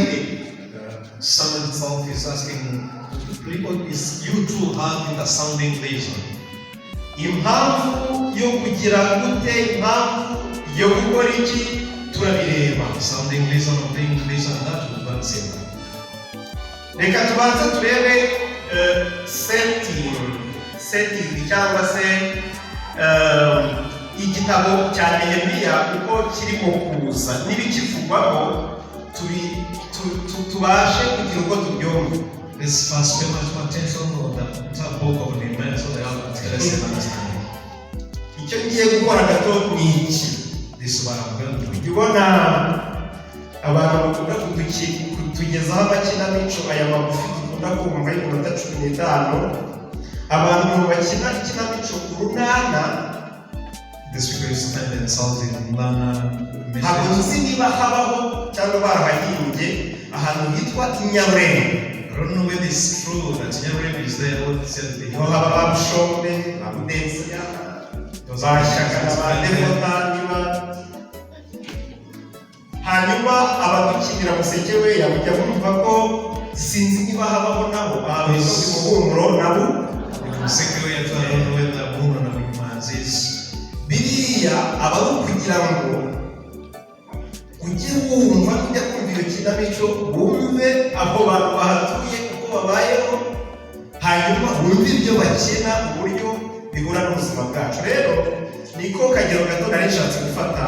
Bite? The sermon itself is asking, is you too have the sounding reason? Impamvu yo kugira gute, impamvu yo gukora iki, turabireba. Sounding reason of doing this and that, we don't say that. Reka tubanze turebe setting cyangwa se igitabo cya Nehemiya uko kirimo kuza n'ibikivugwamo, tubashe kugira uko tubyumva. Let's first pay much more attention on the entire book of Nehemiah so they have a clear understanding. Icyo ngiye gukora gato ni iki. This is what I'm going to do. Jya ubona abantu bakunda kutugezaho amakinamico aya magufi dukunda kumva y'iminota 15, abantu bakina ikinamico Urunana. These people used to find themselves in Urunana Ntabwo message. nzi niba habaho cyangwa barahahimbye ahantu hitwa Inyarurembo. I don't know whether it's true that Nyarurembo is there or said they Niho haba ba Bushombe, ba Budensiya, ba Shyaka na ba Devota niba. Hanyuma abadukinira Musekeweya mujya mwumva ko, sinzi niba habaho naho ahantu hitwa Muhumuro nabo. Musekeweya too, I don't know whether Muhumuro na Bumanzi is. Biriya aba ari ukugira ngo ujye wumva, nujya kumva iyo kinamico, wumve abo bantu bahatuye uko babayeho, hanyuma wumve ibyo bakina uburyo bihura n'ubuzima bwacu. Rero niko kagero gato nari nshatse gufata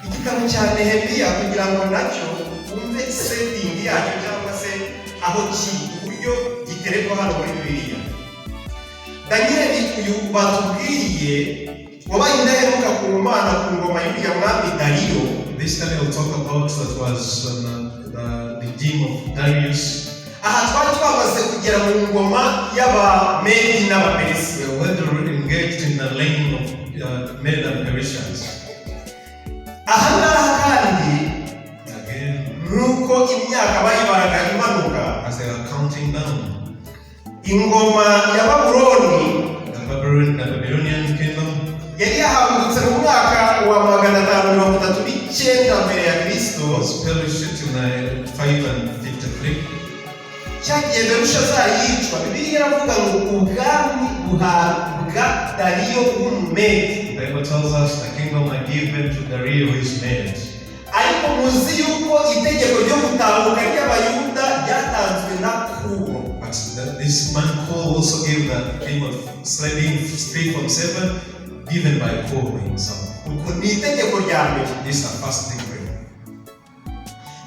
igitabo cya Nehemiya kugira ngo nacyo wumve setting yacyo cyangwa se aho kiri, uburyo giterekwa hano muri Bibiliya. Daniyeli uyu batubwiye wabaye indahemuka ku Mana ku ngoma y'uriya mwami Dariyo. This time we'll talk about that was the regime of Darius. Aha twari twamaze kugera mu ngoma y'Abamedi n'Abaperesi. We were already engaged in the reign of Mede and Persians. Aha ngaha kandi, Again, nk'uko imyaka bayibaraga imanuka, as they were counting down, ingoma ya Babuloni the Babylonian kingdom yari yahagurutse mu mwaka wa 539 mbere ya Kristo. Was perished in 553. Cyagiye Berushazari yicwa, Bibiliya iravuga ngo ubwami buhabwa Dariyo w'Umumedi. The Bible tells us the kingdom are given to Darius who is Mede. Ariko muzi yuko itegeko ryo gutahuka ry'Abayuda ryatanzwe na Kuro. But this man Kuro also gave the king of slaving free from seven, given by Kuro himself. Uko ni itegeko rya mbere. This is the first decree.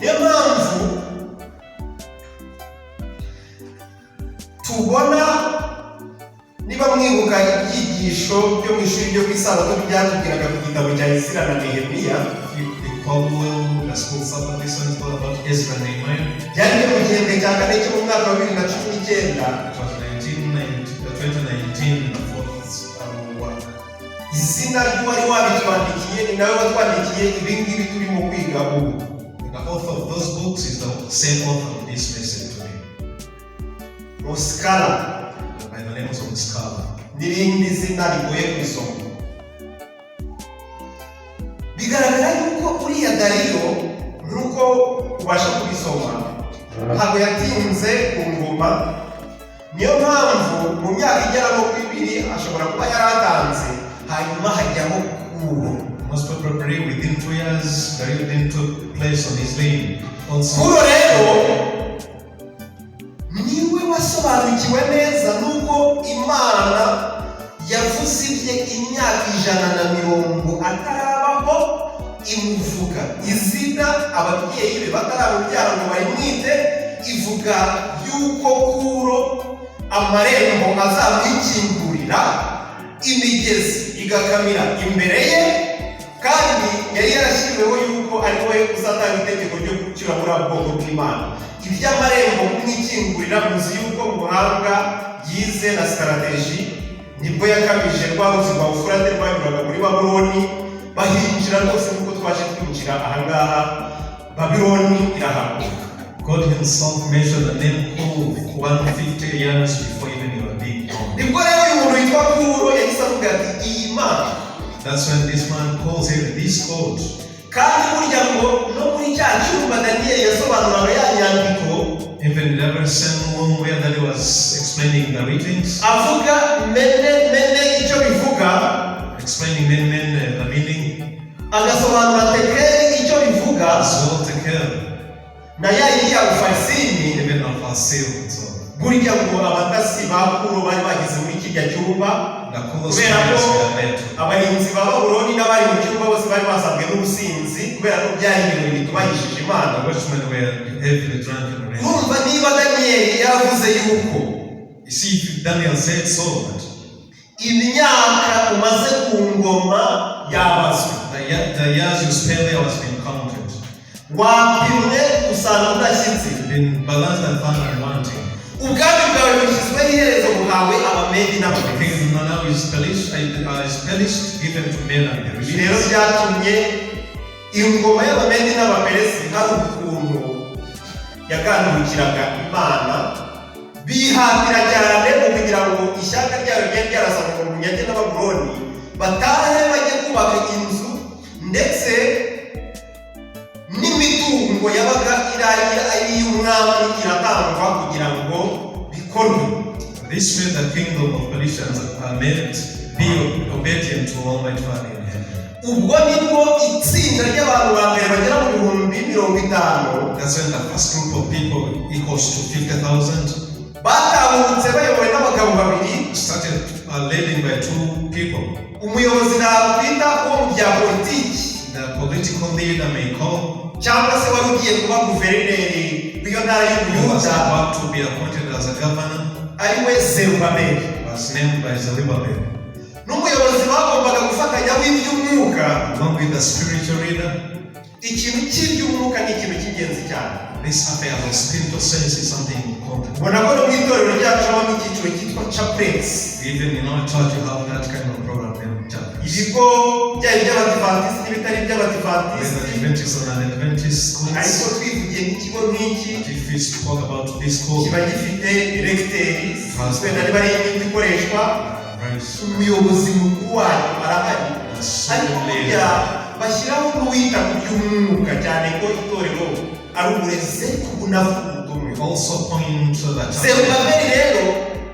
Niyo mpamvu tubona, niba mwibuka ibyigisho byo mu ishuri ryo ku Isabato byatubwiraga ku gitabo cya Esira na Nehemiya, If you recall well, the school Sabbath lesson is all about Ezra and Nehemiah. Byari byo mu gihembwe cya kane cyo mu mwaka wa 2019. It was 1990, 2019, the fourth work. Izina ry'uwari wabitwandikiye ni nawe watwandikiye ibi ngibi turimo kwiga ubu. The author of those books is the same author of this message today, Musikara, by the name of Muscala. N'irindi zina rigoye kurisoma. Bigaragara yuko uriya Dariyo, nk'uko ubasha kubisoma, ntabwo yatinze ku ngoma. Niyo mpamvu mu myaka igera nko kuri 2 ashobora kuba yaratanze, hanyuma hajyaho Kuro. Most probably within 2 years, Darius didn't took place on his reign. Also, Kuro rero niwe wasobanukiwe neza n'uko Imana yavuze ibye imyaka 150 atarabaho, imuvuga izina ababyeyi be bataramubyara ngo bayimwite, ivuga yuko Kuro amarembo azamwikingurira, imigezi igakamira imbere ye, kandi yari yarashyiriweho yuko ari we uzatanga itegeko ryo gucyura muri abo bwoko bw'Imana. Iby'amarembo kumwikingurira, muzi yuko mu buhanga yize na strategy, nibwo yakamije rwa ruzi rwa Ufurate rwanyuraga muri Babuloni, bahinjira rwose nk'uko twaje kwinjira ahangaha, Babuloni irahaguruka. God himself mentioned the name Kuro 150 years before even you were being born. Nibwo rero uyu muntu witwa Kuro yahise avuga ati: "Iyi Mana." That's when this man calls him this God. Kandi burya ngo no muri cya cyumba Daniyeli yasobanuraga ya very same room where Daddy was explaining the readings, avuga mene mene icyo bivuga, explaining mene mene the meaning, agasobanura tekeli icyo bivuga, as well tekel, na ya yindi ya ufarisini. Even upharsin. So Burya ngo abatasi ba Kuro bari bageze muri kirya cyumba, the Kuro kubera ko spies were there too. Abarinzi ba Babuloni n'abari mu cyumba bose bari basabwe n'ubusinzi, kubera ko byari ibirori bitubahishije Imana. The watchmen were heavily drunk already. Urumva niba Daniyeli yaravuze yuko You see, if Daniel said so, that imyaka umaze ku ngoma yabazwe, the years you spent there has been counted, wapimwe usanga udashyitse, been balanced and found unwanting. Ubwami bwawe bushyizweho iherezo, buhawe Abamedi The n'Abaperesi. Kingdom now is perished, given to men and Ibi rero Persians. Byatumye ingoma y'Abamedi n'Abaperesi hari ukuntu yagandukiraga Imana, bihatira cyane mu kugira ngo ishyanga ryayo ryari ryarasabwe mu bunyage n'Ababuloni batahe bajye kubaka inzu, ndetse n'imitungo yabaga ari iy'umwami iratangwa kugira ngo bikorwe. This made the kingdom of Persians made be obedient to Almighty Father in heaven. Ubwo nibwo itsinda ry'abantu ba mbere bagera mu 50,000 That's when the first group of people equals to 50,000 batahutse bayobowe n'abagabo babiri, started leading by two people. Umuyobozi nakwita uwo mu bya politiki, The political leader may call, cyangwa se wari ugiye kuba guverineri w'iyo ntara who was y'Ubuyuda, about to be appointed as a governor, ari we Zerubabeli, was named by Zerubbabel. N'umuyobozi bagombaga gufatanya w'iby'umwuka. Along with the spiritual leader, Ikintu cy'iby'umwuka ni ikintu cy'ingenzi cyane. This affair of spiritual sense is something important. Ubona ko no mu itorero ryacu habamo icyiciro cyitwa chaplains. Even in our church, you have that kind of program in church. Ibigo byaba iby'Abadivantisiti n'ibitari iby'Abadivantisiti, Whether Adventist or non-Adventist schools, ariko twivugiye nk'ikigo nk'iki, but if we spoke about this school, kiba gifite regiteri, wenda niba ari iyindi ikoreshwa, right, umuyobozi mukuru wayo arahari, ariko burya bashyiraho n'uwita ku by'umwuka, cyane ko itorero ari uburezi ariko bunavuga ubutumwa. We also point to the chapter. Zerubabeli rero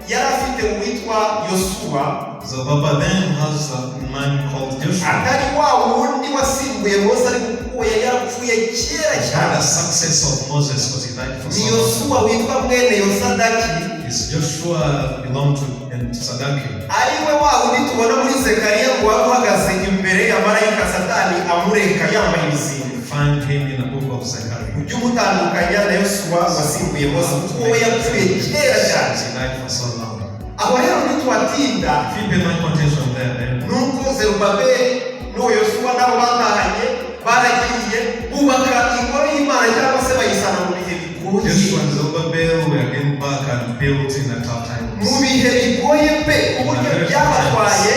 yari afite uwitwa Yosuwa, Zerubbabel then has a man called Joshua. Atari wa wundi wasimbuye Mose, ariko kuko yari yarapfuye kera cyane. The success of Moses was he died for Ni so long. Yosuwa witwa mwene Yosadaki, Is Joshua belonged to and Sadaki. Ari we wa wundi tubona muri Zekariya ngo wari uhagaze imbere ya marayika Satani amureka yambaye ibizinga. We find him in the book of Zechariah. Ujye umutandukanya na Yosuwa wasimbuye Mose, kuko we yapfuye kera cyane. He died for so long. Aho rero ntituhatinda. If you pay my attention there, then Nuko Zerubabeli n'uwo Yosuwa nabo batahanye baragiye bubaka ingoro y'Imana, cyangwa se bayisana mu bihe bigoye. Joshua and Zerubbabel were again back and built in the tough times. Mu bihe bigoye pe, ku buryo byabatwaye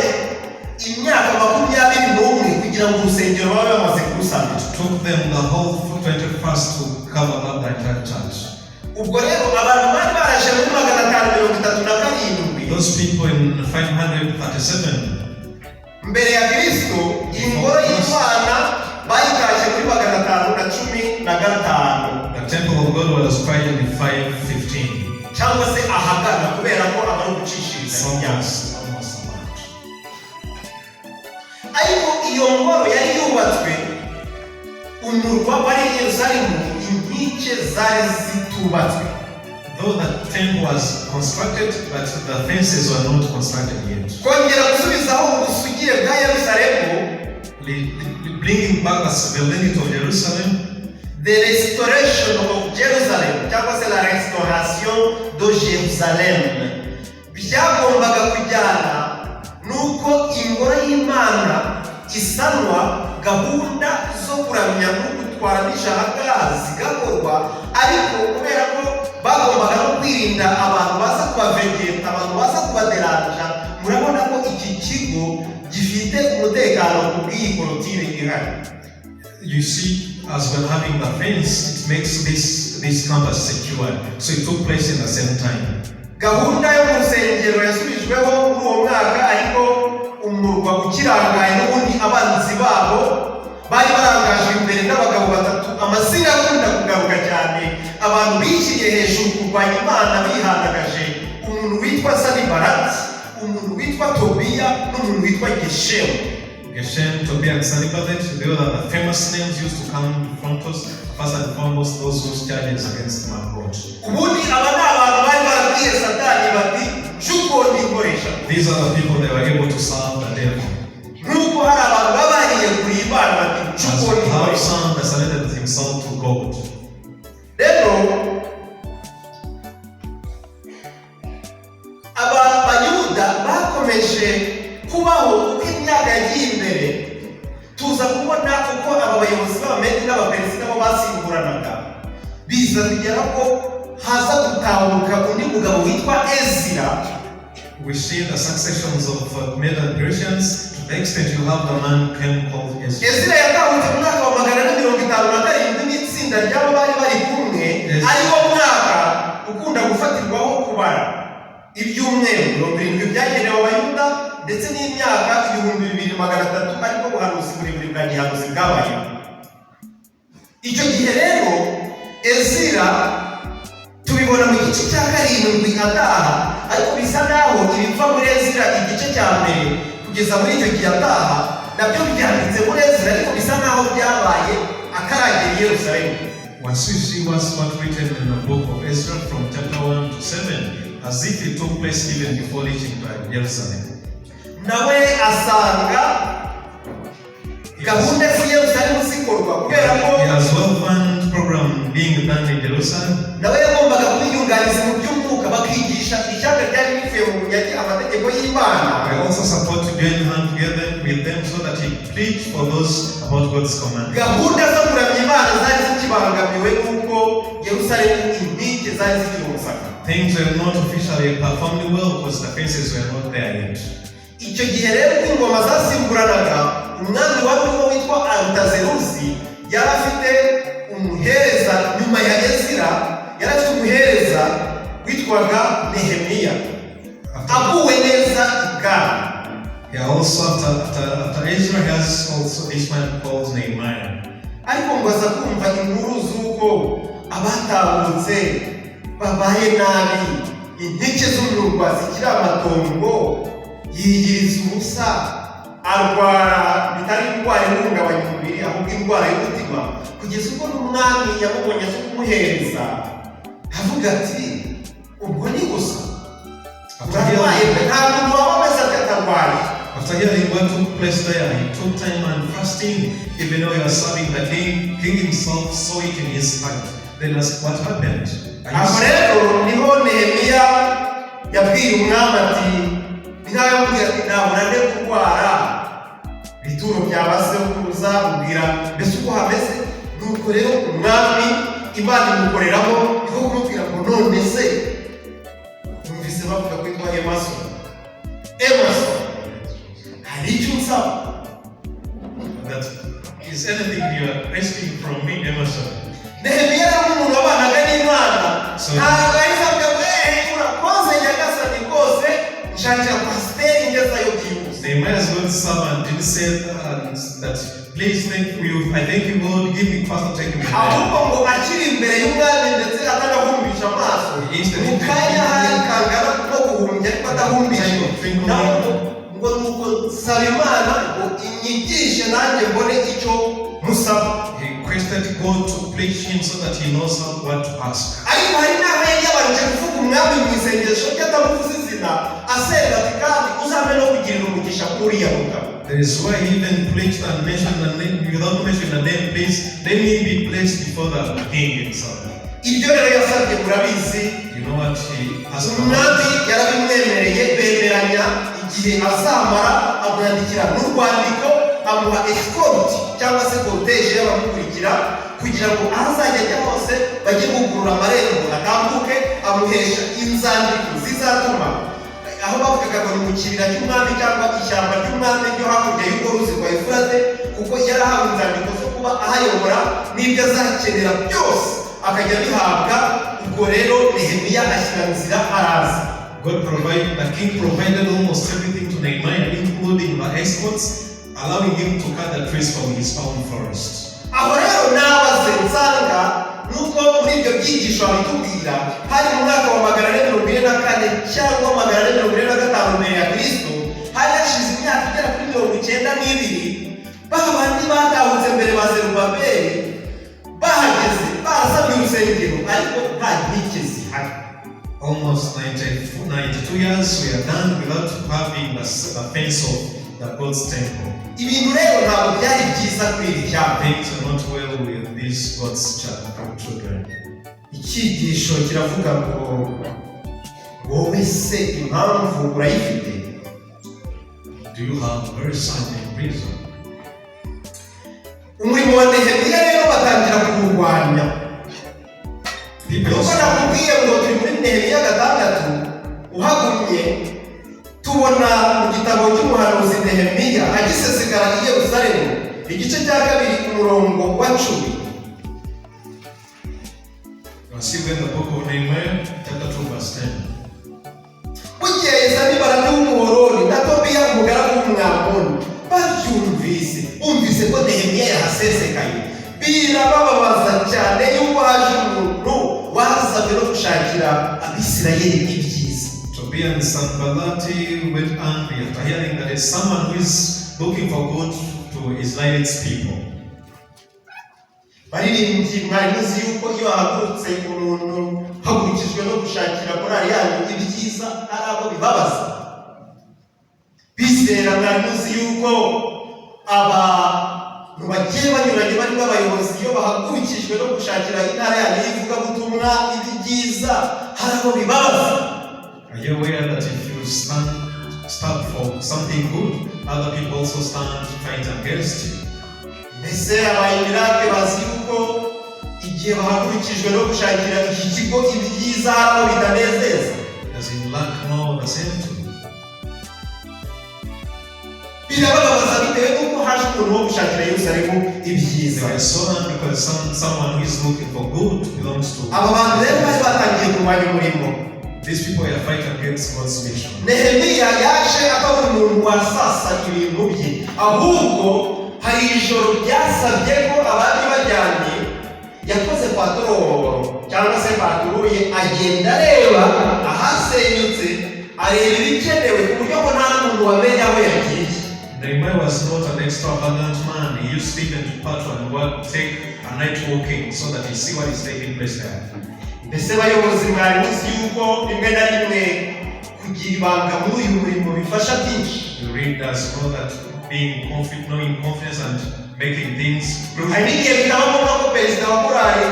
imyaka 21 kugira ngo urusengero babe bamaze kurusana. It took them the whole 21st to cover up the entire church. Ubwo rero abantu bari baraje muri 537 Those people in 537 mbere ya Kristo, ingoro y'Imana bayitashye muri 515. The temple of God was tried in 515. Cyangwa se ahagana, kubera ko aba ari ugucishiriza It's imyaka. almost about. Ariko iyo ngoro yari yubatswe, umurwa wari i Yerusalemu inkike zari zitubatswe. Though the temple was constructed, but the fences were not constructed yet. Kongera gusubizaho ubusugire bwa Yerusalemu, Bringing back the sovereignty of Jerusalem, the restoration of Jerusalem cyangwa se la restauration de Jerusalem, byagombaga kujyana nuko ingoro y'Imana isanwa, gahunda zo kuramya no gutwara n'ishahaga zigakorwa, ariko kubera ko bagombaga no kwirinda abantu baza kubavegeta, abantu baza kubaderanja. Murabona ko iki kigo gifite umutekano ku bw'iyi clôture ihari. You see, as we're having the fence, it makes this campus secure. So it took place in the same time. Gahunda yo mu rusengero yasubijweho muri uwo mwaka, ariko umurwa ukirangaye n'ubundi abanzi babo bari barangajwe imbere n'abagabo batatu, amazina akunda kugaruka cyane. Abantu bishyiriye hejuru kurwanya Imana bihandagaje, umuntu witwa Sanibalati, umuntu witwa Tobiya n'umuntu witwa Geshemu. Geshem, Tobiah, and Sanballat, they were the famous names used to come in front of us. First and foremost, those whose charges against my God. Ubundi aba ni abantu bari barabwiye Satani bati nshukondikoresha. These are the people that were able to serve the devil. Nk'uko hari abantu baba bariyeguriye Imana bati As we have nshukondikoresha. some that surrendered himself to God. Rero aba Bayuda bakomeje kubaho uko imyaka yagiye imbere. Tuza kubona uko aba bayobozi b'Abamedi n'Abaperesi nabo basimburanaga, biza kugera ko haza gutahuka undi mugabo witwa Ezira. We see the successions of Medo and Persians to the extent you have the man came called Ezra. Ezira yatahutse mu mwaka wa 457 n'itsinda ry'abo bari bari kumwe. Ariwo mwaka ukunda gufatirwaho kubara ibyumweru 70 byagenewe Abayuda, ndetse n'imyaka 2300, ariko buhanuzi burebure bwa gihanuzi bwabayeho icyo gihe. Rero Ezira tubibona mu gice cya karindwi ataha, ariko bisa naho ibiva muri Ezira igice cya mbere kugeza muri icyo gihe ataha nabyo byanditse muri Ezira, ariko bisa naho byabaye ataragera i Yerusalemu. Once you see what's what written in the book of Ezra from chapter 1 to 7, as if it took place even before reaching to Jerusalem. Nawe asanga gahunda z'i Yerusalemu zikorwa kubera ko He has well planned program being done in Jerusalem. Nawe yagombaga kuba inyunganizi mu by'umwuka, bakigisha ishyanga ryari rivuye mu bunyage amategeko y'Imana. I also support to join hand together with them so that he preach for those about God's command. Gahunda zo kuramya Imana zari zikibangamiwe n'uko Yerusalemu inkike zari zikiri umusaka. Things were not officially performed well because the fences were not there yet. Icyo gihe rero uko ingoma zasimburanaga, umwami wari urimo witwa Arutazeruzi yari afite umuhereza. Nyuma ya Ezira yari afite umuhereza witwaga Nehemiya, aguwe neza ibwami. Yeah, also after Ezra has also this man called Nehemiah. Ariko ngo aza kumva inkuru z'uko abatahutse babaye nabi, inkike z'umurwa zikiri amatongo. Yiyiriza ubusa, arwara bitari indwara ihungabanya umubiri, ahubwo indwara y'umutima, kugeza ubwo n'umwami yamubonye aza kumuhereza avuga ati: "Ubwo ni gusa After urarwaye hearing, pe, nta muntu waba ameze ati atarwaye." after hearing what took place there, he took time and fasting, even though he was serving the king. King himself saw it in his heart. Then asked, "What happened? Are you Aho sick?" rero niho Nehemiya yabwiye umwami ati, ni nkaho yamubwiye ati: "Nabura nde kurwara ibituro bya ba sekuruza?" Mubwira mbese uko hameze. Nuko rero umwami Imana imukoreramo, niko kumubwira ngo: "None se numvise bavuga ko witwa Emerson? Emerson, hari icyo unsaba?" That is anything you are asking from me, Emerson? Nehemiya rero nk'umuntu wabanaga n'Imana, ntabwo yahise avuga ngo: "Eee, urakoze nyagasani, rwose nshakira pasiteri ngezayo byihuse." Nehemiah's good servant didn't say that, "Please thank you, I thank you, Lord, give me pastor, take me there." Ahubwo ngo akiri imbere y'umwami, ndetse atanahumbisha amaso, mu kanya hari kangana nko guhumbya ariko adahumbije, nawe ngo nuko nsaba Imana ngo inyigishe nanjye mbone icyo musaba. He requested God to preach him so that he knows what to ask. Ariko hari n'aho yari yabanje kuvuga umwami mu isengesho rye atamuvuze izina, asenga ati: "Kandi uzampe no kugirira umugisha kuri uriya mugabo." There is why he even preached and mentioned the name without mentioning the name. "Please let me be placed before the king himself." Ibyo rero yasabye murabizi. You know what he asked Umwami about? Yarabimwemereye, bemeranya igihe azamara, amwandikira n'urwandiko, amuha escort cyangwa se cortège y'abamukurikira kugira ngo aho azajya ajya hose bajye bugurura amarembo atambuke, amuhesha inzandiko zizatuma aho bavugaga ngo ni mu kibira cy'umwami cyangwa ishyamba ry'umwami ryo hakurya y'urwo ruzi rwa Efurate, kuko yarahawe inzandiko zo kuba ahayobora n'ibyo azakenera byose akajya abihabwa. Ubwo rero Nehemiya ashyira nzira araza. God provided, the king provided almost everything to Nehemiah, including the escorts, allowing him to cut the trees from his own forest. Aho rero nabaze nsanga Nk'uko muri ibyo byigisho babitubwira, hari mu mwaka wa 444 cyangwa 445 mbere ya Kristo. Hari hashize imyaka igera kuri 92 ba bandi batahutse mbere ba Zerubabeli bahageze, barasabye urusengero, ariko nta nkike zihari. Almost 94, 92 years we are done without having the fence of the God's temple. Ibintu rero ntabwo byari byiza kuri iri cyapa. Things are not well with these God's children. Icyigisho kiravuga ngo wowe se impamvu urayifite? Do you have a very sound reason? Umurimo wa Nehemiya rero batangira kuwurwanya. People Nuko nakubwiye ngo turi muri Nehemiya 6, uhagumye tubona mu gitabo cy'umuhanuzi Nehemiya agisesekara i Yerusalemu, igice cya 2, umurongo wa 10. You see in the book of Nehemiah, chapter 2, verse 10. Bukeye Sanibalati w'Umuhoroni na Tobiya umugaragu w'Umwamoni babyumvise, bumvise ko Nehemiya yahasesekaye, birabababaza cyane yuko haje umuntu wazanywe no gushakira Abisirayeli ibyiza. Tobiah and Sanballat went angry after hearing that there's someone who is looking for good to Israel's people. Baririmbyi, mwari muzi yuko iyo hahagurutse umuntu hagurukijwe no gushakira korali yanyu ibyiza hari abo bibabaza? Bizera, mwari muzi yuko abantu bagiye banyuranye barimo abayobozi, iyo bahagurukijwe no gushakira intara yanyu y'ivugabutumwa ibyiza hari abo bibabaza? Are you aware that if you stand for something good, other people also stand to fight against you? Mbese abayimirake bazi yuko igihe bahagurukijwe no gushakira iki kigo ibyiza hari abo bitanezeza? Does in lack know the same too? Birababaza bitewe n'uko haje umuntu wo gushakira Yerusalemu ibyiza. They are so angry because someone who is looking for good belongs to. Aba bantu rero bari batangiye kurwanya umurimo. These people are fighting against God's mission. Nehemiya yaje atari umuntu wasasa ibintu bye, ahubwo hari ijoro byasabye ko abandi bajyanye yakoze patrol cyangwa se patrouille, agenda areba ahasenyutse, areba ibikenewe, ku buryo ngo nta n'umuntu wamenya aho yagiye. Nehemiah was not an extravagant man. He used even to patrol and work, take a night walking so that he see what is taking place there. Mbese bayobozi, mwari muzi yuko rimwe na rimwe kugira ibanga muri uyu murimo bifasha byinshi? You read us know that being confident, knowing confidence and making things Hari proof. n'igihe bitaba ngombwa ko perezida wa korali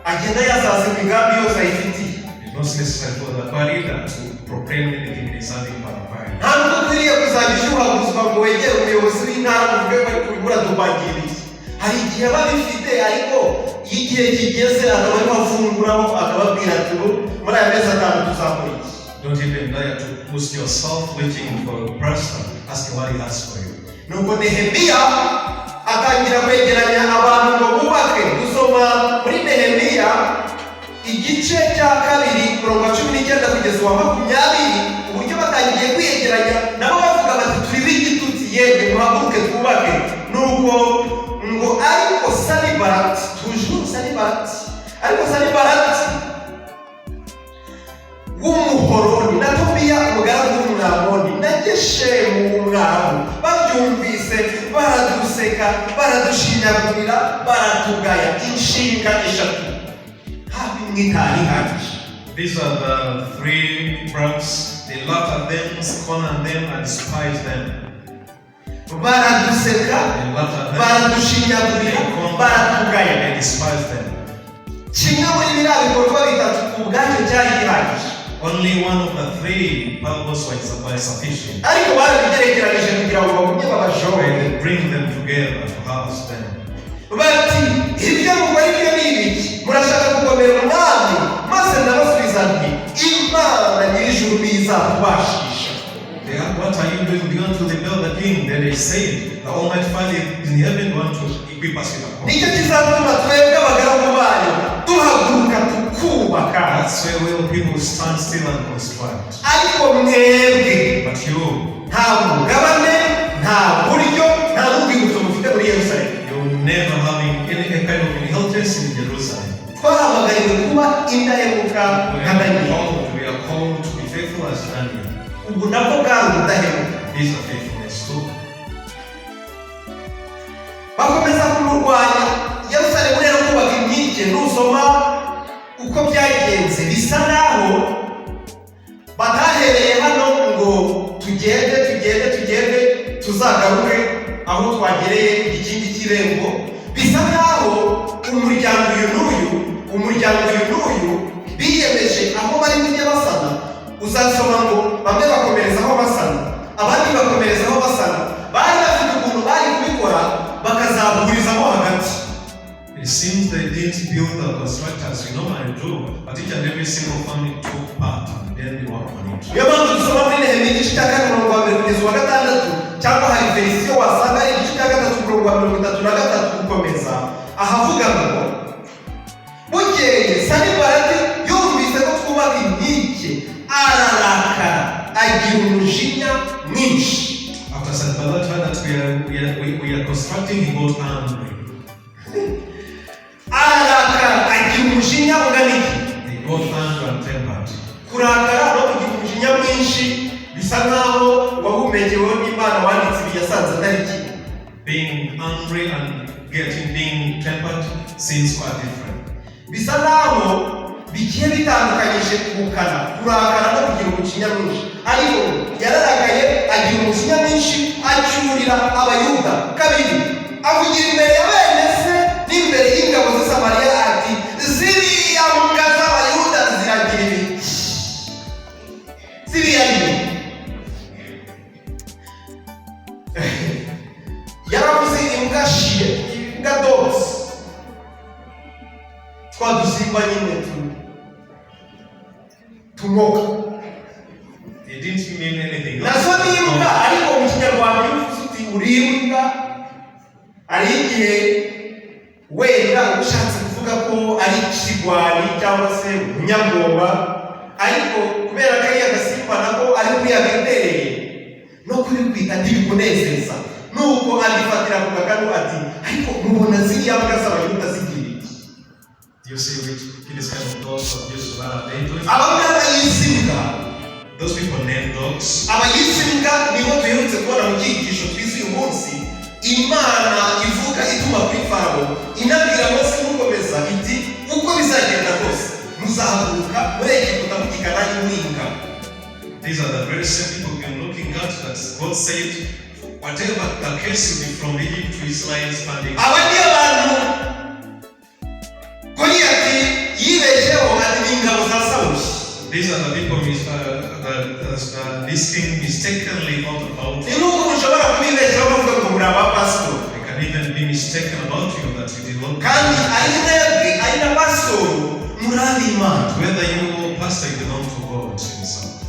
agenda yasaza imigambi yose ayifitiye. It's not necessary for the choir leader to proclaim anything deserving by the choir. Nta nubwo ukwiriye kuzajya ushyuhaguzwa ngo wegere umuyobozi w'intara ngo uvuge ko ariko urimo uradupangira iki. Hari igihe aba abifite, ariko iyo igihe kigeze akaba arimo afunguraho, akababwira ati: "Ubu muri aya mezi 5 tuzakora iki?" Don't even dare to boost yourself waiting for a pastor, asking what he has for you. Nuko Nehemiya atangira kwegeranya abantu ngo bubake. Dusoma muri Nehemiya igice cya 2, umurongo wa 19 kugeza uwa 20, uburyo batangiye kwiyegeranya nabo bavuga bati: "Turi b'igitutsi, yemwe muhaguruke twubake." Nuko ngo ariko Sanibarati, toujours Sanibarati, ariko Sanibarati w'Umuhoroni na Tobiya umugaragu w'Umwamoni na Geshemu w'Umwarabu babyumvise, baraduseka, baradushinyagurira, baratugaya. Inshinga eshatu, hafi imwe itari ihagije. These are the three brothers. They laughed at them, scorned them, and despised them. Baraduseka, They laughed at them, baradushinyagurira, baratugaya. they despised them. Kimwe muri biriya bikorwa bitatu ubwacyo cyari gihagije. Only one of the three purposes was sufficient. Ariko barabigerekeranyije kugira ngo bagumye babajore. They bring them together to house them. Bati: "Ibyo mukora ibyo ni ibiki? Murashaka kugomera umwami?" Maze ndabasubiza nti: "Imana nyir'ijuru ntizatubashisha." They asked, "What are you doing beyond to rebel the king?" Then they said, "The Almighty Father in heaven want to equip us with a cause." Nicyo kizatuma twebwe abagaragu bayo duhaguruka tukubaka. That's where will people stand still and construct. Ariko mwebwe But you, nta mugabane, nta buryo, nta n'urwibutso mufite muri Yerusalemu. You never having any kind of inheritance in Jerusalem. Twahamagariwe kuba indahemuka We nka are Daniyeli. called, we are called to be faithful as Daniel. Ubu nabwo bwari ubudahemuka. These are faithfulness too. Bakomeza kumurwanya. Yerusalemu rero, kubaka inkike, nusoma uko byagenze, bisa naho batahereye hano ngo tugende, tugende, tugende, tuzagaruke aho twagereye igikingi cy'irembo. Bisa naho umuryango uyu n'uyu, umuryango uyu n'uyu biyemeje aho bari bujye basana. Uzasoma ngo bamwe bakomerezaho basana, abandi bakomerezaho basana. Bari bafite ukuntu bari kubikora bakazabuhurizamo hagati. It seems they didn't build the construct as we normally do, but each and every single family took part and then they worked on it. Niyo mpamvu dusoma muri Nehemiya igice cya 2, umurongo wa 1 kugeza uwa 6, cyangwa hari verisiyo wasanga ari igice cya 3, umurongo wa 33 gukomeza, ahavuga ngo: "Bukeye Sanibalati yumvise ko twubaka inkike, ararakara, agira umujinya mwinshi." After Sanballat heard that we are constructing, he got angry. Ararakara, agira umujinya ungana iki? He got angry and tempered. Kurakara no kugira umujinya mwinshi bisa nkaho wahumekeweho n'Imana wanditse ibi yasanze atari kimwe. Being angry and getting being tempered seems quite different. Bisa naho bigiye bitandukanyije ubukana, kurakara no kugira umujinya mwinshi. Ariko yararakaye, agira umujinya mwinshi, acyurira Abayuda. Kabiri, avugira imbere ya bene se n'imbere y'ingabo z'i Samariya ati: "Ziriya mbwa z'Abayuda ziragira ibiki?" Ziriya mbwa yaravuze, imbwa shiye, imbwa, dogs, twa dusimba nyine tumoka. It didn't mean anything. Nazo ni imbwa, ariko mu Kinyarwanda iyo uvuze uti "uri imbwa", hari igihe wenda uba ushatse kuvuga ko ari ikigwari cyangwa se umunyabwoba, ariko kubera kariya gasimba nako ari kuriya bitereye no kubikwita ntibikunezeza. Nuko abifatira ku gakanu ati: "Ariko mubona ziriya mbwa z'Abayuda zigira iki?" You see which this kind of dogs of use what are they doing? Aba ngaba yise imbwa. Those people named dogs. Aba yise imbwa nibo duherutse kubona mu cyigisho twize uyu munsi. Imana ivuga ituma kuri Farawo, inabwira Mose imukomeza iti: "Uko bizagenda kose muzahaguruka muri Egiputa mugikana n'inka." These are the very same people we've been looking at that God said, whatever the case will be, from Egypt to Israel standing. Aba niyo bantu Goliyati yibeshyeho ati ni ingabo za Sawuli. These are the people that this king mistakenly thought about. Ni nk'uko mushobora kubibeshyaho bavuga ngo muri abapasitori. They can even be mistaken about you that you belong. Kandi ari mwebwe, ari na pasitori, muri ab'Imana. Whether you or pastor, you belong to God Himself.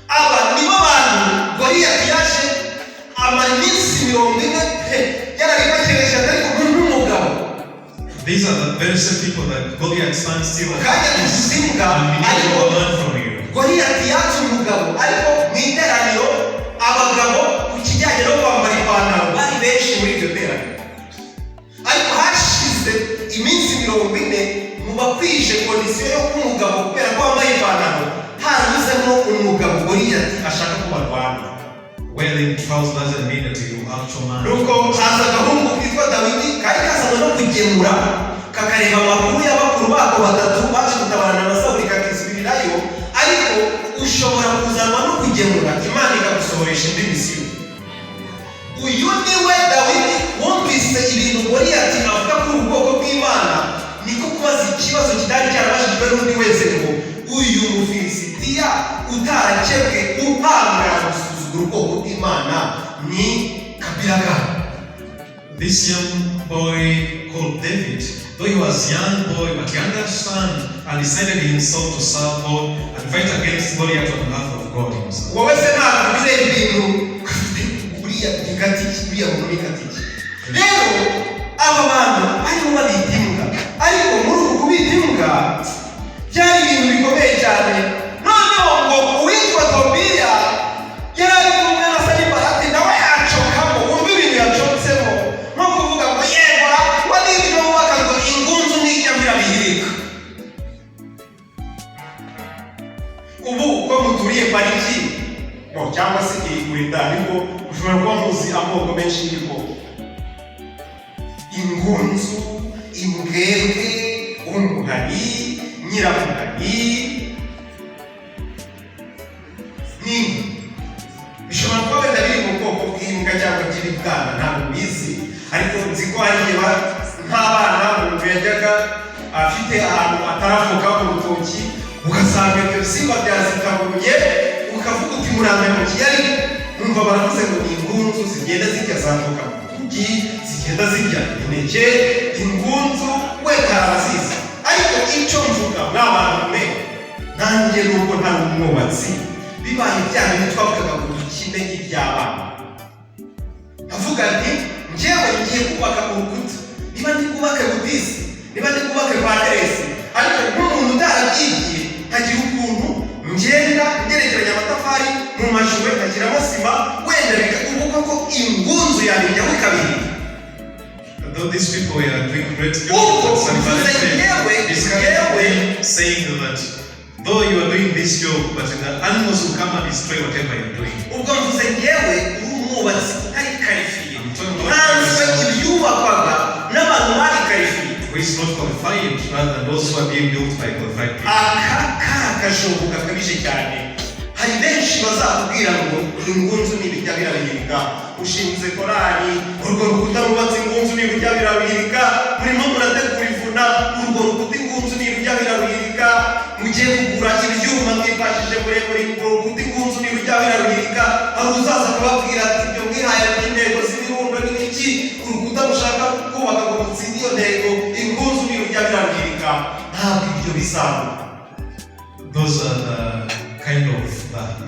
Aba nibo bantu Goliyati yaje amara iminsi 40 pe yararibakeresha, ariko nk'umugabo. These are the very same people that Goliath stands still and Kanya tuvuze imbwa, and we need ariko to learn from you. Goliyati yatse umugabo, ariko mu iteraniro abagabo ku kijyanye no kwambara ipantaro bari benshi muri iryo teraniro. Ariko hashize iminsi 40, mu bakwije condition yo kuba umugabo kubera ko wambaye ipantaro, haranyuzemo umugabo Goliyati ashaka ko barwana. Wearing trousers doesn't mean that you actual man. Nuko haza agahungu kitwa Dawidi, kari kazanywe no kugemura, kakareba amakuru ya bakuru bako batatu baje gutabarana na Sawuli, kakisubirirayo. Ariko ushobora kuzanwa no kugemura, Imana ikagusohoresha indi misiyo. Uyu ni we Dawidi wumvise ibintu Goliyati avuga kuri ubu bwoko bw'Imana, niko kubaza ikibazo kitari cyarabajijwe n'undi wese ngo: "Uyu Mufilisitiya utarakebwe uhangara gusuzugura ubwoko bw'Imana ni kabila gani?" This young boy called David, though he was young boy, but he understand and decided himself to serve God and fight against Goliath on behalf of God himself. Wowe se ntabwo bireba ibintu uriya ni gatiki, uriya muntu ni gatiki. Rero aba bantu barimo babita imbwa, ariko muri uku kubita imbwa byari ibintu bikomeye cyane. Noneho ngo uwitwa Tobiya yari ari kumwe na Sanibalati, nawe yacokamo. Wumva ibintu yacotsemo, nko kuvuga ngo yegora ngo n'ibyo wubaka ngo rimara iki? No, cyangwa se wenda, ariko ushobora kuba muzi amoko menshi y'ibikoko: ingunzu, imbwebwe, umuhari, nyiramuhari n'inka. Bishobora kuba wenda biri mu bwoko bw'imbwa cyangwa by'ibibwana, ntabwo mbizi, ariko nzi ko hari igihe nk'abana umuntu yajyaga afite ahantu ataravuka mu rutoki, ugasanga ibyo bisimba byazitabuye, ukavuga uti murampemukiye. Ariko numva baravuze ngo ni ingunzu zigenda zirya za voka mu rutoki, zigenda zirya imineke. Ingunzu wenda arazizi, ariko icyo mvuga, mwa bantu mwe, nanjye nubwo ntari umwubatsi, bibaye bya bintu twavugaga ngo dukine iby'abana, avuga nti njyewe ngiye kubaka urukuta, niba ndi kubake budisi, niba ndi kubake paderesi, ariko nk'umuntu utarabyigiye nkagira ukuntu ngenda ngerekeranya amatafari mu majuwe, nkashyiramo sima, wenda ubu koko ingunzu yabijyaho ikabirira. Though these people were doing great job, Ubwo but mvuze Sanballat njyewe discouraged njyewe them, saying that though you are doing this job, but the animals will come and destroy whatever you are doing. Ubwo mvuze njyewe uri umwubatsi utari qualifié, I'm talking about nkanswe ibyubakwaga n'abantu bari qualifié, who is not qualified rather than those who are being built by qualified people. Aka kari akajombo gakabije cyane. Hari benshi bazakubwira ngo ingunzu n'ibijya birabirika. Ushinze korali, urwo rukuta rubatse, ingunzu n'ibijya birabirika. Murimo murategura ivuna, urwo rukuta ingunzu n'ibijya birabirika. Mugiye kugura ibyuma mwifashije muremure, urwo rukuta ingunzu n'ibijya birabirika. Hari uzaza akababwira ati ibyo mwihaye by'intego z'ibirundo n'ibiki, urukuta mushaka kubaka ngo mutsinde iyo ntego, ingunzu n'ibijya birabirika. Ntabwo ibyo bizaba. Those are the kind of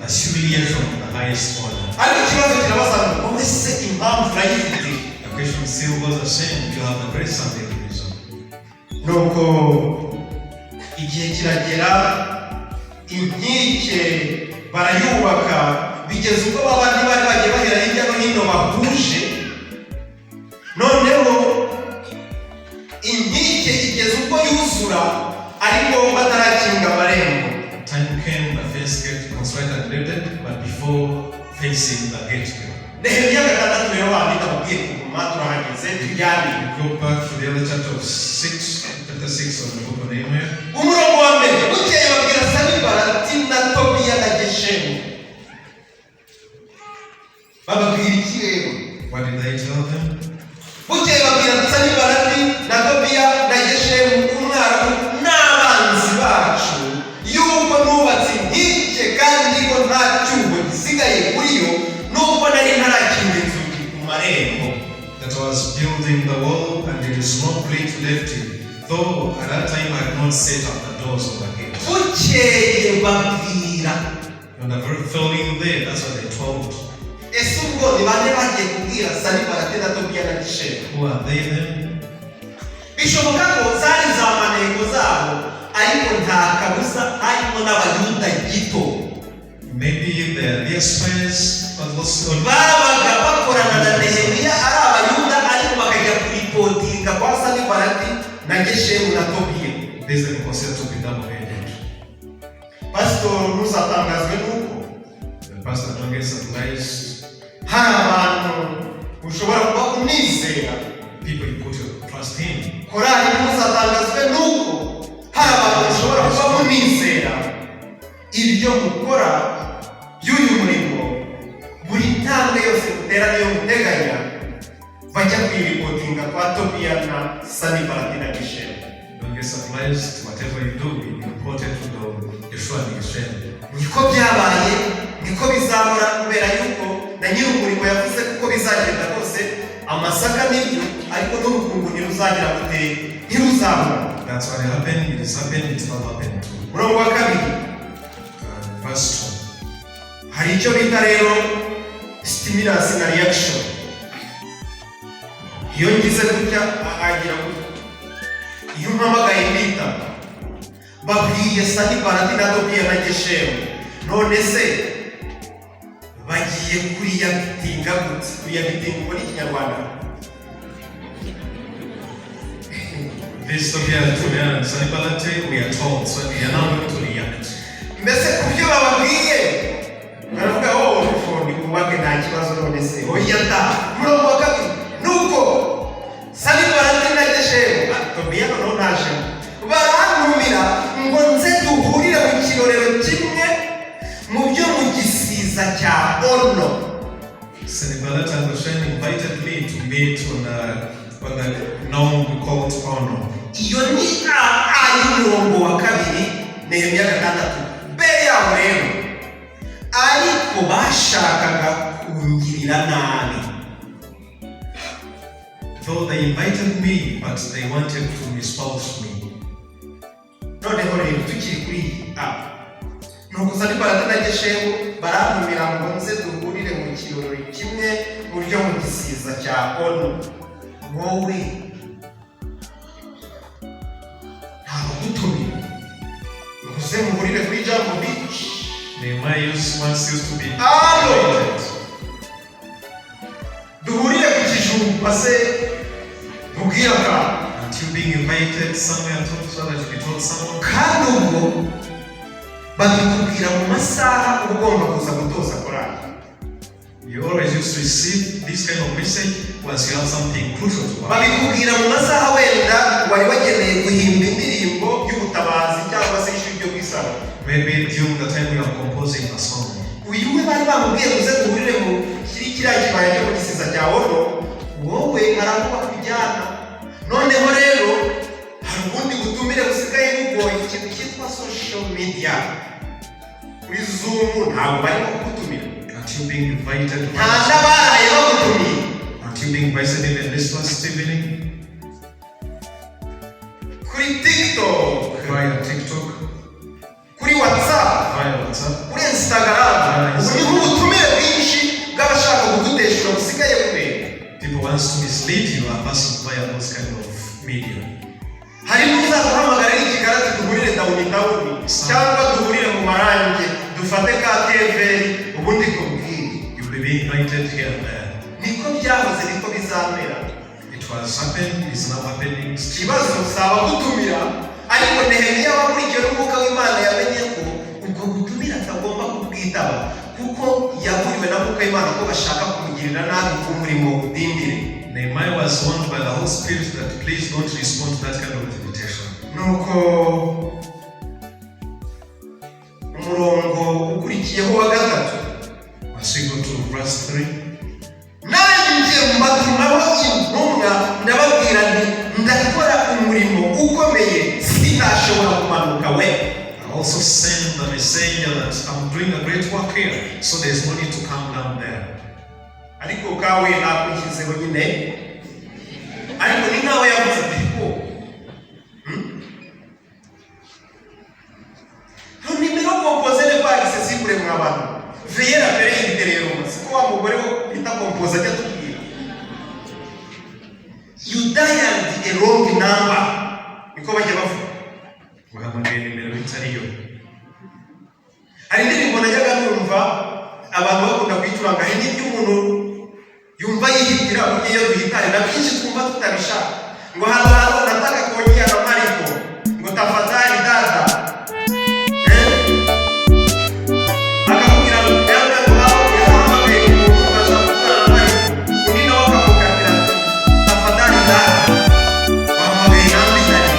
the humiliation of the highest order. Ariko ikibazo kirabaza ngo wowe se impamvu urayifite? The question still goes the same. You have the grace and the reason. Nuko igihe kiragera, inkike barayubaka, bigeze ubwo babandi bari bagiye bahera hirya no hino bahuje. Noneho inkike igeze ubwo yuzura, ariko batarakinga amarembo. Time came, the fence gate constructed and erected, but before fencing the gateway. Nehemiya 6 rero, wandi ndamubwiye kuguma, turahageze, tujyane. We go back to the other chapter of 6, chapter 6 of the book of Nehemiah. Umurongo wa mbere: bukeye babwira Sanibalati na Tobiya na Geshemu. Bababwira iki rero? What did they tell them? Bukeye babwira Sanibalati na Tobiya na Geshemu Umwarabu n'abanzi bacu yuko nubatse inkike kandi ko nta cyuho gisigaye kuri yo, nubwo nari ntarakinga inzugi ku marembo. That was building the wall, and there is no breach left, though at that time I had not set up the doors of the gate. Bukeye babwira. On the very following day, that's what they told. Ese ubwo ni bande bagiye kubwira Sanibalati na Tobiya na Geshemu? Who are they then? Bishoboka ko zari za maneko zabo, ariko nta kabuza harimo n'Abayuda gito. Maybe they're their spies, but also Babaga bakorana na Nehemiya ari Abayuda, ariko bakajya kuripotinga kwa Sanibalati na Geshemu na Tobiya. These they consider to be double-headed. Pasitori, ntuzatangazwe n'uko The pastor, don't get surprised. hari abantu ushobora kuba unizera. People you put your trust in. Korali, ntuzatangazwe n'uko hari abantu mushobora kuba munizera ibyo mukora by'uyu murimo, buri ntambwe yose mutera niyo muteganya, bajya kuyiripotinga kwa Tobiya na Sanibalati na Geshemu. Don't get surprised. Whatever you do will be reported to the Yeshua and Geshem. Niko byabaye, niko bizahora, kubera yuko na nyir'umurimo yavuze kuko bizagenda kose, amasaka nibyo, ariko n'urukungu ntiruzagira gute? Ntiruzabura. That's what happened. It is happened. It will happen too. Umurongo wa kabiri. Verse 2. Hari icyo bita rero stimulus na reaction. Iyo ngize gutya, agira gutya. Iyo umpamagaye nditaba. Babwiye Sanibalati na Tobiya na Geshemu, none se bagiye kuriyagitinga gute? Kuriyagitinga ubwo ni Ikinyarwanda. This Tobiah and Sanballat, we are told, so they are now going to react. Mbese ku byo bababwiye Kibazo none se oya da. Umurongo wa kabiri, nuko Sanibalati na Geshemu, Tobiya noneho ntajemo, barantumira ngo nze duhurire mu kirorero kimwe mu byo mu gisiza cya Ono. Sanballat and Geshem invited me to meet on the known called Ono. Iyo ni a y'umurongo wa kabiri, Nehemiya gatandatu. B yaho rero, ariko bashakaga kungirira nabi. Though they invited me, but they wanted to mispouse me. Noneho rero tukiri kuri iyi a, nuko Sanibalati na Geshemu barantumira ngo nze duhurire mu kirori kimwe mu byo mu gisiza cya Ono. Wowe ntabagutumira ngo uze muhurire kuri Jambo Beach. Nehemiah once used to be Alo! Invited. Duhurire ku kijumba se mubwire akantu. Until being invited somewhere to, so that you be told someone. Kandi ubwo babikubwira mu masaha uba ugomba kuza gutoza korali. You always used to receive this kind of message once you have something crucial to work. Babikubwira mu masaha wenda wari wageneye guhimba indirimbo y'ubutabazi cyangwa se ishuri ryo kwisaba. Maybe during the time you are composing a song. Uyu we bari bamubwiye ngo uze duhurire mu kiri kiriya kibaya cyo mu gisiza cya Ono. Wowe hari aho bakujyana. Noneho rero hari ubundi butumire busigaye bugoye, ikintu cyitwa social media, kuri Zoom ntabwo barimo kugutumira. Until being invited. Nta n'abaraye bagutumiye. Until being invited even this last evening. Kuri TikTok, Via TikTok, kuri WhatsApp, via WhatsApp. Kuri Instagram. Ubu ni nk'ubutumire bwinshi bw'abashaka kuguteshura busigaye bubera. People wants to mislead you are passing via those kind of media. Hari n'uzaguhamagara ari i Kigali ati duhurire downtown cyangwa duhurire mu marange dufate ka keveri ubundi kubwire. You'll be being invited here and there. Niko byahoze, niko bizamera. It was happening, is now happening still. Ikibazo si abagutumira, ariko Nehemiya wakurikiwe n'umwuka w'Imana yamenye ko ubwo butumire atagomba kubwitaba, kuko yaburiwe na mwuka w'Imana ko bashaka kumugirira nabi ku murimo udindire. Nehemiah was warned by the Holy Spirit that please don't respond to that kind of invitation. Nuko umurongo ukurikiyeho wa gatatu. As we go to verse 3, Nanjye mbatumaho intumwa ndababwira nti ndakora umurimo ukomeye, sinashobora kumanuka we. I also send the messenger that I'm doing a great work here, so there's no need to come down there. Ariko kawe nakushyizeho nyine, ariko ni nkaho yavuze ati ko Le numéro composé n'est pas accessible mwa bantu. Veuillez rappeler ultérieurement. Siko wa mugore wo bita composé ajya atubwira. You dialed a wrong number, niko bajya bavuga. Wahamagaye nimero itariyo. Hari indirimbo najyaga numva abantu bakunda kuyicuranga. Hari n'ibyo umuntu yumva yihitira, burya iyo duhitane na byinshi twumva tutabishaka, ngo hano hano nataka kuongea na Mariko, ngo tafadhali dada. Eh? Akakubwira ngo yavuga ngo aho yahamagaye umuntu ubasha kuvugana na Mariko, undi nawe akamukatira ati tafadhali dada, wahamagaye namba itari.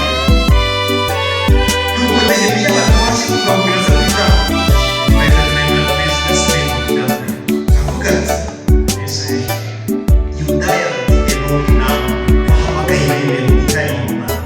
Nuko Nehemiya batubashe kugaburira se kuri jambo. Invited Nehemiah, please let's meet on down there. Avuga ati He said, you dialed a wrong number, wahamagaye nimero itari mu namba.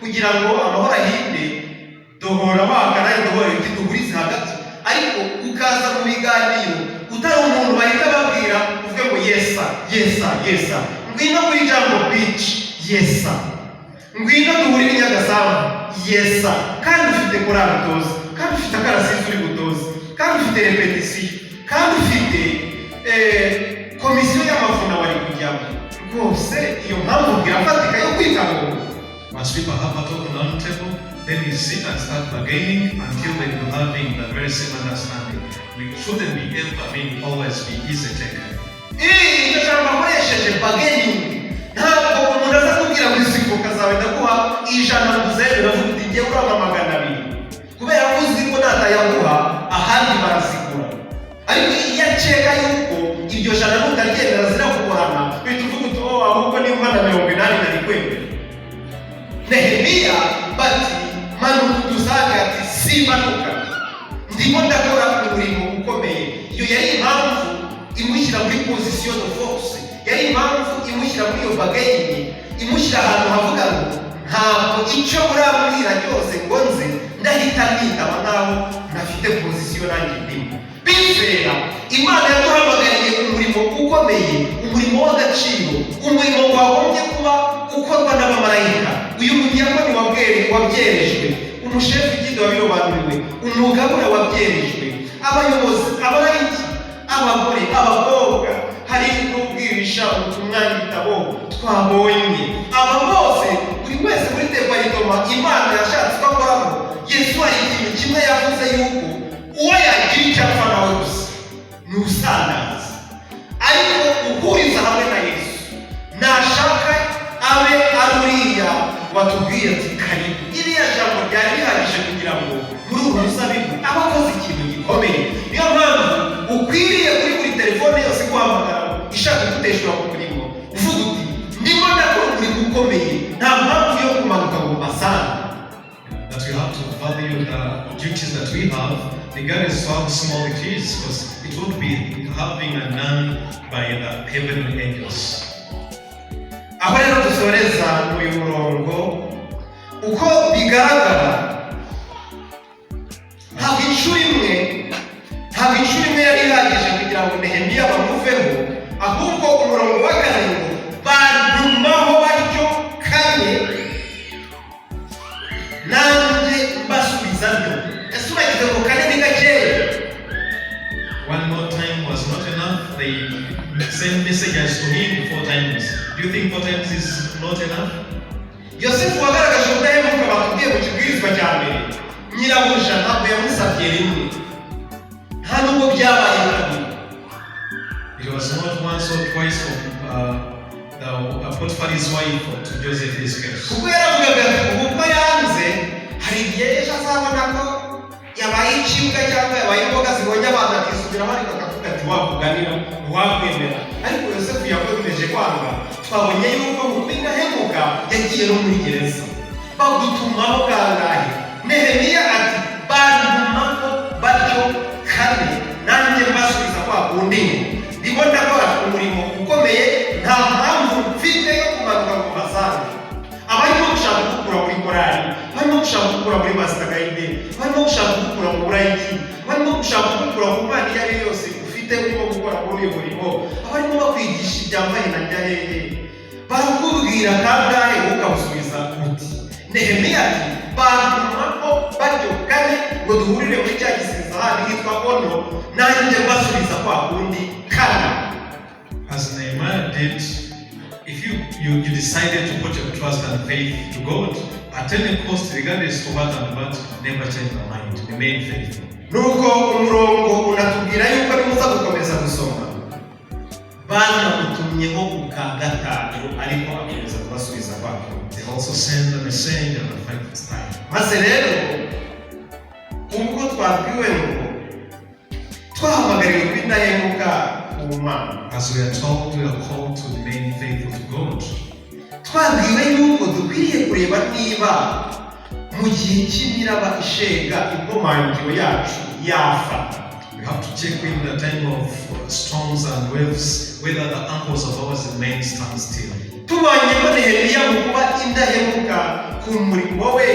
Kugira ngo amahoro ahinde, dohora waka nawe dohora ibiti duhurize hagati. Ariko ukaza mu biganiro utari umuntu bahita babwira uvuge ngo "Yes sir, yes sir, yes sir." Ngwino kuri Jambo Beach, "Yes sir." Ngwino duhurire i Nyagasambu, "Yes sir." Kandi ufite korali utoza, kandi ufite akarasisi uri butoze, kandi ufite répétition, kandi ufite komisiyo y'amavuna wari kujyamo. Rwose iyo mpamvu irafatika yo kwitaba umuntu? Once people have a talk on the round table, then you sit and start bargaining until they will having the very same understanding. We shouldn't be ever being always be easy taken. Iryo jambo akoresheje, bargaining, ntabwo umuntu aza kubwira ngo izi voka zawe ndaguha 100 ngo uzemere, avuga uti ngewe urampa 200, kubera ko uzi ko natayaguha ahandi barazigura. Ariko iyo akeka yuko iryo jana nutaryemera zirakugorana, uhita uvuga uti "Oh, ahubwo nimba na 80 nari kwemera." Nehemiya bati "Manuka udusange." Ati "Simanuka, ndimo ndakora umurimo ukomeye." Iyo yari impamvu imushyira muri position de force, yari impamvu imushyira muri iyo bargaining, imushyira ahantu havuga ngo ntabwo icyo murambwira cyose ngo nze ndahita nitaba nkaho ntafite position nanjye ndimo. Bizera, Imana yaduhamagariye umurimo ukomeye, umurimo w'agaciro, umurimo wagombye kuba ukorwa n'abamarayika. Uyu mudiyakoni wabyerejwe, umushefu guide wabirobanuriwe, umugabura wabyerejwe, abayobozi, abalayiki, abagore, abakobwa, hari n'ubwirisha ubutumwa igitabo twabonye. Aba bose, buri wese muri département Imana yashatse ko akoramo, Yesu hari ikintu kimwe yavuze, yuko uwo yagira icyo apfa nawe gusa ni usandaza. Ariko uhuriza hamwe na Yesu, nashaka abe ari uriya watubwiye ati "Karibu." Iriya jambo ryari rihagije kugira ngo muri uru ruzabibu aba akoze ikintu gikomeye. Niyo mpamvu ukwiriye kuri buri telefone yose iguhamagara ishaka kuguteshura ku murimo uvuga uti "Ndimo ndakora umurimo ukomeye, nta mpamvu yo kumanuka ngo mbasange." That we have to value the duties that we have, regardless of how small it is, because it would be having a none by the heavenly angels. Aho rero dusoreza uyu murongo, uko bigaragara, ntabwo inshuro imwe yari ihagije kugira ngo Nehemiya bamuveho. Ahubwo umurongo wa kane ngo bantumaho batyo kane, nanjye mbasubiza ntyo. Ese uragize ngo kane ni gakeya? One more time was not enough. They sent messages to him four times. Do you think four times is not enough? Yosefu wagaragaje ubudahemuka batubwiye mu kibwirizwa cya mbere, nyirabuja ntabwo yamusabye rimwe, nta nubwo byabaye kabiri. It was not once or twice for the Potiphar's wife to Joseph this case. Kuko yaravugaga ati ubu ko yanze, hari igihe ejo azabona ko yabaye ikibwa cyangwa yabaye imboga zibonye abantu akisubiraho, ariko akavuga ati wakuganira wakwemera. Ariko Yosefu yakomeje kwanga. Twabonye yuko mu kuba indahemuka yagiye no muri gereza. Bagutumaho kangahe? Nehemiya ati bantumaho batyo kane, nanjye mbasubiza kwa kundi ngo ndimo ndakora umurimo ukomeye, nta mpamvu mfite yo kumanuka ngo mbasange. Abarimo gushaka kugukura muri korali, barimo gushaka kugukura muri master guide, barimo gushaka kugukura mu burayiki, barimo gushaka kugukura ku mana iyo ari yo yose ufite urimo gukora muri uyu murimo, abarimo bakwigisha ibyambaye na njya hehe, barakubwira kangahe wowe ukabusubiza uti? Nehemiya ati bantumaho batyo kane ngo duhurire muri cya gisiza handi hitwa Ono, nanjye mbasubiza kwa kundi kane. As Nehemiah did, if you decided to put your trust and faith to God, at any cost, regardless to what and what, never change your mind. Remain faithful. Nuko umurongo unatubwira yuko nimuza gukomeza gusoma, banamutumyeho ku ka gatanu, ariko akomeza kubasubiza kwa kundi. They also send a messenger the fifth time. Maze rero ubwo twabwiwe ngo twahamagariwe kuba indahemuka ku Mana, As we are told, we are called to remain faithful to God. twabwiwe yuko dukwiriye kureba niba mu gihe cy'imiraba ishega inkomangiro yacu yafata. We have to check in the time of storms and waves whether the anchors of ours remain stand still. Tubonyemo Nehemiya mu kuba indahemuka ku murimo we,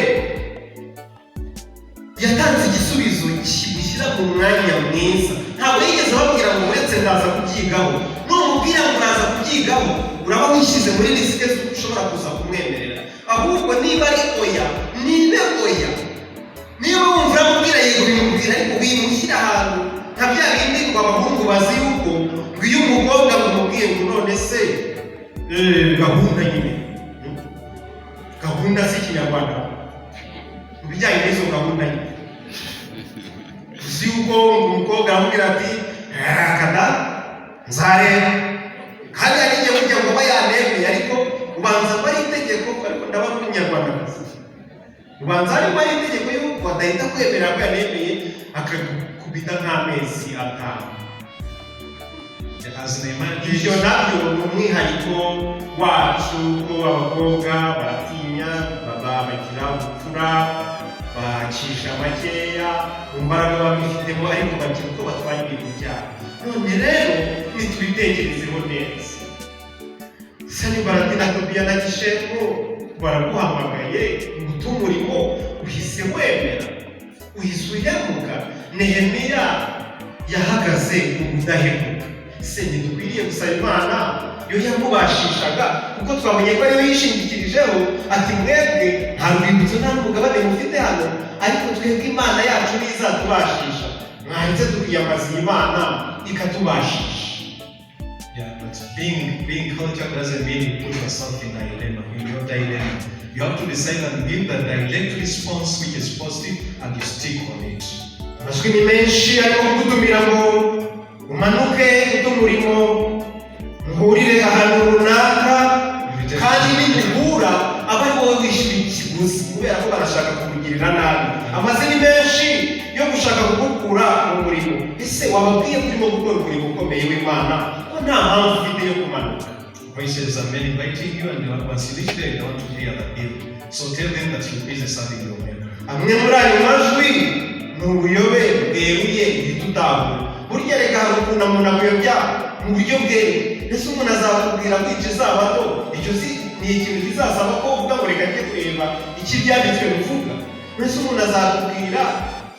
yatanze igisubizo kimushyira mu mwanya mwiza. Ntabwo yigeze ababwira ngo uretse ndaza kubyigaho. Numubwira ngo uraza kubyigaho, uraba wishyize muri risk z'uko ushobora kuza kumwemerera. Ahubwo niba ari oya, nibe oya. Niba wumva uramubwira yego, bimubwira, ariko wimushyira ahantu nka bya bindi ngo abahungu bazi yuko ngo iyo umukobwa mumubwiye ngo none se gahunda nyine, gahunda si Ikinyarwanda, mu bijyanye n'izo gahunda nyine, uzi yuko umukobwa aramubwira ati "Kada nzareba", kandi hari igihe burya ngo aba yanemeye, ariko ubanza ko ari itegeko, ariko ndabona umunyarwandakazi ubanza harimo ari itegeko yuko adahita kwemerera ko yanemeye, akagukubita nk'amezi 5. As Nehemiah did, Ibyo nabyo ni umwihariko wacu, ko abakobwa baratinya, baba bagira ubupfura, bacisha makeya mu mbaraga babifitemo, ariko bagira uko batwara ibintu byabo. None rero nitubitekerezeho neza. Sanibalati na Tobiya na Gishemu baraguhamagaye guta umurimo, uhise wemera, uhise uhemuka. Nehemiya yahagaze mu budahemuka. Se ntidukwiriye gusaba Imana yo yamubashishaga, kuko twabonye ko ariyo yishingikirijeho, ati mwebwe nta rwibutso nta n'umugabane mufite hano, ariko twebwe Imana yacu niyo izatubashisha. Mwahise tukiyambaza iyi Mana ikatubashisha. Yeah, but being cultured doesn't mean you put yourself in a dilemma, in your dilemma. You have to decide and give the direct response which is positive, and you stick on it. Amajwi ni menshi arimo kugutumira ngo umanuke ute umurimo, muhurire ahantu runaka, kandi nimuhura aba ari wowe wishyura ikiguzi, kubera ko barashaka kukugirira nabi. Amazina ni menshi yo gushaka kugukura mu murimo. Ese wababwiye ko urimo gukora umurimo ukomeye w'Imana, ko nta mpamvu ufite yo kumanuka? Voices are many inviting you, and once you reach there, you want to pay the bill. So tell them that you're busy serving your maker. Amwe muri ayo majwi ni ubuyobe bweruye uhita utahura. Burya reka, hari ukuntu umuntu akuyobya mu buryo bweruye. Ese umuntu azakubwira kwica Isabato? Icyo si ni ikintu kizasaba ko uvuga ngo reka njye kureba icyo Ibyanditswe bivuga? Mbese umuntu azakubwira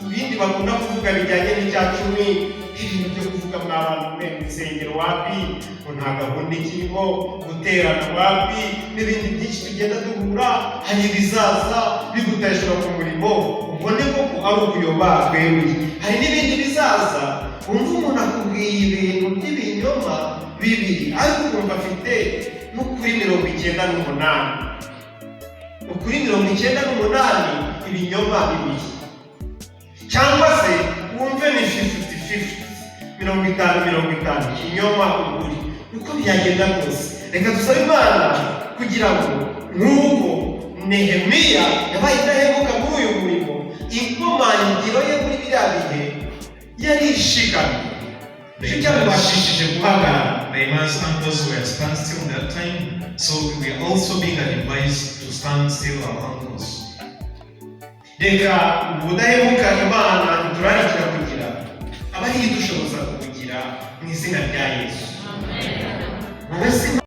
ibindi bakunda kuvuga bijyanye n'icya cumi, ibintu byo kuvuga mwa bantu mwe, mu insengero wapi, ngo nta gahunda ikirimo, guterana wapi, n'ibindi byinshi tugenda duhura. Hari ibizaza biguteshura ku murimo, ubone koko ari ukuyoba kweruye. Hari n'ibindi bizaza wumva umuntu akubwiye ibintu by'ibinyoma bibiri, ariko ukumva afite n'ukuri 98, ukuri 98, ibinyoma bibiri, cyangwa se wumve ni 50-50, 50-50, ikinyoma ukuri. Uko byagenda kose, reka dusabe Imana kugira ngo nk'uko Nehemiya yabaye indahemuka muri uyu murimo, inkomangiro ye muri biriya bihe yari ishikamye, nicyo cyamubashishije guhagarara. Nehemiah's ankles were stand still that time, so we are also being advised to stand still our ankles. Reka ubudahemuka Imana iturarikira kugira aba ariyo idushoboza kubugira, mu izina rya Yesu. Wowe si